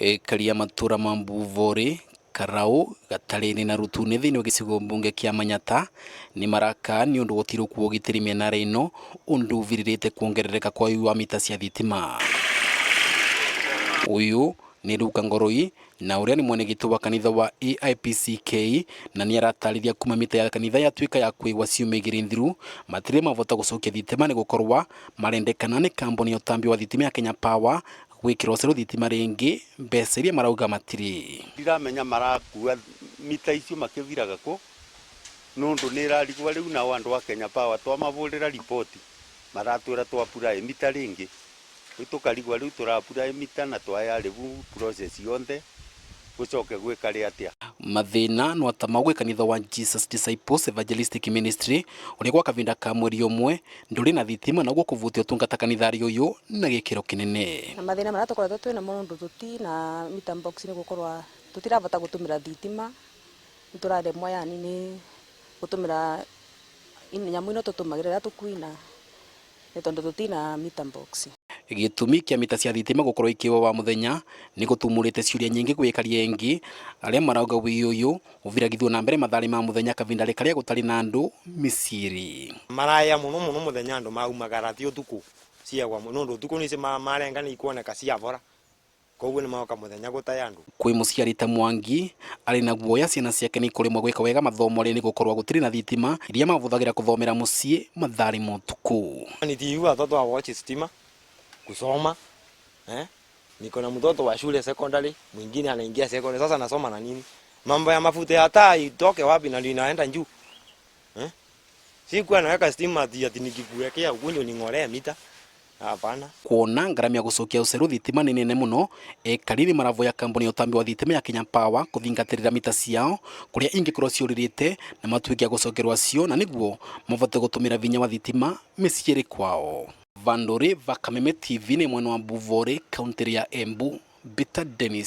Aikari a matũra ma Mbuvori, Karau, Gatarĩni na Rutune thĩinĩ wa gĩcigo mbunge kĩa Manyata nĩ maraka nĩ ũndũ gũtirĩ kuo ũgitĩri mĩena ĩno ũndũ ũvirĩrĩte kuongerereka kwa ũiyũ wa mita cia thitima. Ũyũ nĩ Luka Ngoroi na ũrĩa nĩ mwenegiti wa kanitha wa AIPCK na nĩ aratarĩria kuma mita ya kanitha yatuĩka ya kũigwa ciumia igĩrĩ thiru matirĩ mavota gũcokia thitima nĩ gũkorwa marendekana nĩ kambuni ya ũtambi wa thitima ya Kenya Power gwĩkĩra ũcerũ thitima rĩngĩ mbeca iria marauga matirĩ. Ndiramenya marakua mita icio makĩviraga kũ nundu nĩ ĩrarigwo rĩu nao andũ a Kenya Power twamavũrĩra riboti maratwĩra twa apply mita rĩngĩ. Rĩu tũkarigwo rĩu tũra apply mita na twayarĩbu process yonthe gũcoke gwĩkare atĩa. Mathĩna no ta mau gwĩ kanitha wa Jesus Disciples Evangelistic Ministry ũrĩa gwa kavinda ka mweri ũmwe ndũrĩ na thitima na ũguo kũvutia ũtungata kanitharĩ ũyũ na gĩkĩro kĩnene. Na mathĩna marĩa tũkoretwo twĩna mo nũndũ tũtina meter box nĩ gũkorwo tũtirabota gũtũmĩra thitima, nĩ tũraremwo yani nĩ gũtũmĩra nyamũ ĩno tũtũmagĩra rĩrĩa tũkuina nĩ tondũ tũtina meter box. Gĩtũmi kĩa mita cia thitima gũkorwo ikĩwa wa mũthenya nĩ gũtumũrĩte ciũria nyingĩ gwĩ aikari aingĩ arĩa marauga wĩi ũyũ ũviragithio na mbere matharĩ ma mũthenya kavinda karĩa gũtarĩ na andũ mĩciĩ-rĩ. Maraya mũno mũno mũthenya andũ maumagara ti ũtukũ ciagwa nũndũ ũtukũ nĩcio marenga nĩ ikuoneka ciavora koguo nĩ magoka mũthenya gũtaya andũ. Kwĩ mũciari ta Mwangi arĩ na guoya ciana ciake nĩ ikũremwo gwĩka wega mathomo rĩ nĩ gũkorwo gũtirĩ na thitima iria mavũthagĩra kũthomera mũciĩ matharĩ ma ũtukũ. Ni TV watoto wa watch stima kusoma, eh? Niko na mtoto wa shule secondary, mwingine anaingia secondary, sasa nasoma na nini? Mambo ya mafuta ya taa itoke wapi na ndio inaenda juu, eh? Sikuwa naweka stima ati ati nikikuwekea ukunjo ning'olee mita. Hapana. Kuona ngarama ya gũcokia ũcerũ thitima nĩ nene mũno, aikari nĩ maravoya kambuni ya ũtambi wa thitima ya Kenya Power kũthingatĩrĩra mita ciao kũrĩa ingĩkorwo ciũrĩrĩte na matuĩke a gũcokerwo cio na nĩguo mavote gũtũmĩra vinya wa thitima mĩciĩ kwao. Vandũrĩ va Kameme TV nĩ mwena wa Mbuvori, kaũntĩ ya Embu, Peter Dennis.